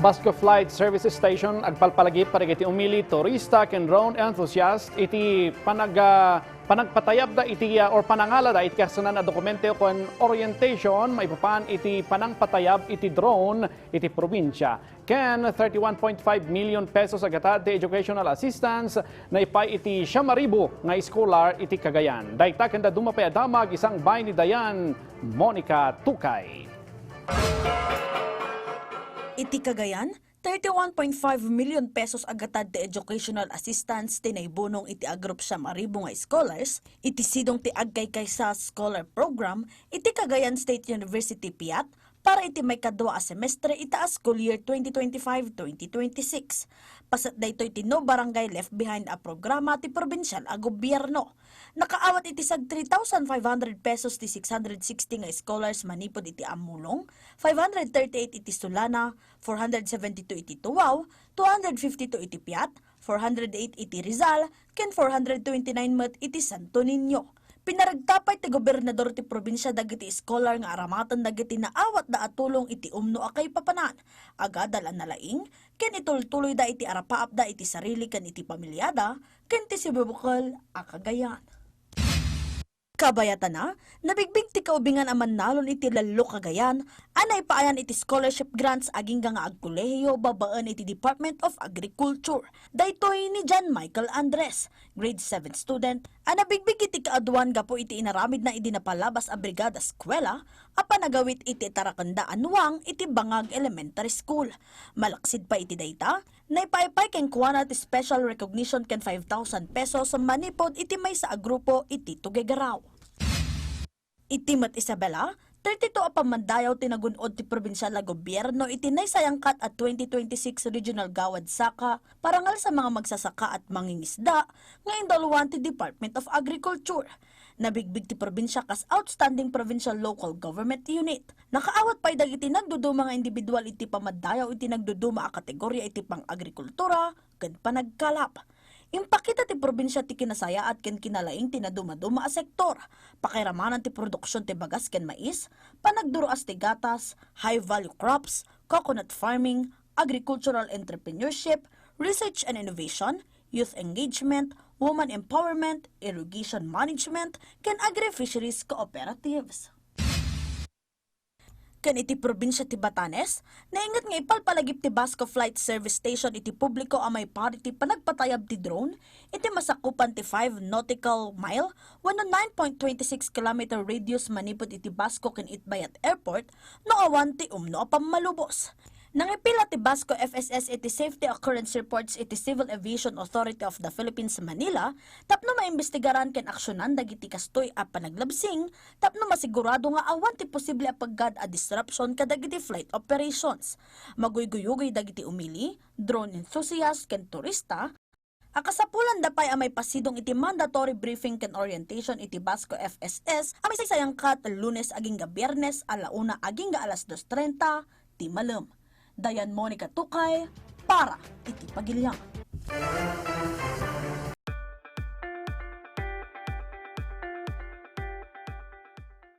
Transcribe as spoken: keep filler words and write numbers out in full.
Basco Flight Service Station agpalpalagip kadagiti umili, turista ken drone enthusiast iti panag-, ah, panagpatayabda iti, ah, or panangalada iti kasanan a dokumento ken orientation maipapan iti panangpatayab iti drone iti probinsia. Ken thirty-one point five million pesos a gatad ti educational assistance naipay iti siam a ribu nga eskolar iti Cagayan. Dayta ken dadduma pay a damag isangbay ni Dayan Monica Tukay. Iti Cagayan, thirty-one point five million pesos a gatad ti educational assistance ti naibunong iti agrup siam a ribu nga scholars iti sidong ti Agkaykaysa Scholar Program iti Cagayan State University, PIAT, para iti maikadua a semestre iti a school year twenty twenty-five twenty twenty-six. Paset daytoy ti No Barangay Left Behind a programa ti probinsial a gobierno. Nakaawat iti sag three thousand five hundred pesos ti six hundred sixty nga scholars manipud iti Amulong, five hundred thirty-eight iti Solana, four hundred seventy-two iti Tuao, two hundred fifty-two iti PIAT, four hundred eight iti Rizal, ken four hundred twenty-nine met iti Santo Niño. Pinaregta pay ti gobernador ti probinsia dagiti scholar nga aramaten dagiti naawatda a tulong iti umno a kaipapanan, agadal a nalaing, ken itultuloyda iti arapaapda iti sarili ken iti pamiliada, ken ti sibubukel a Cagayan. Kabayatana, nabigbig ti kaubingan a mannalon iti Lallo Cagayan a naipaayan iti scholarship grants agingga nga agkolehiyo babaen iti Department of Agriculture. Daytoy ni John Michael Andres, grade seven student, a nabigbig iti kaaduan gapu iti inaramidna idi napalabas a brigada eskuela a panagawit iti tarakenda a nuang iti Bangag Elementary School. Malaksid pay iti dayta, naipaipay kenkuana ti special recognition ken five thousand pesos manipud iti maysa a grupo iti Tuguegarao. Iti met Isabela, thirty-two a pammandayaw ti nagun-od ti probinsial a gobierno iti naisayangkat a twenty twenty-six Regional Gawad Saka, parangal sa mga magsasaka at mangingisda nga indaluan ti Department of Agriculture. Nabigbig ti probinsia kas Outstanding Provincial Local Government Unit. Nakaawat pay dagiti nagduduma nga individual iti pamadayaw iti nagduduma a kategoria iti pang-agrikultura ken panagkalap. Impakita ti probinsia ti kinasayaat ken kinalaing ti nadumaduma a sektor, pakairamanan ti produksion ti bagas ken mais, panagduruas ti gatas, high-value crops, coconut farming, agricultural entrepreneurship, research and innovation, youth engagement, woman empowerment, irrigation management, ken agri-fisheries cooperatives. Ken iti probinsia ti Batanes, nainget nga ipalpalagip ti Basco Flight Service Station iti publiko a maipari ti panagpatayab ti drone iti masakupan ti five nautical mile wenno nine point twenty six kilometer radius manipud iti Basco ken Itbayat Airport no awan ti umno a pammalubos. Nangipila ti Basco F S S iti safety occurrence reports iti Civil Aviation Authority of the Philippines, Manila, tapno maimbestigaran ken aksionan dagiti kastoy a panaglabsing tapno masigurado nga awan ti posible a paggad a disruption kadagiti flight operations. Maguyguyugoy dagiti umili, drone enthusiast, ken turista a kasapulanda pay a maipasidong iti mandatory briefing ken orientation iti Basco F S S a maisayangkat Lunes agingga Biernes, ala una agingga alas dos trenta ti malem. Dayan Monica Tukay para iti Pagilian.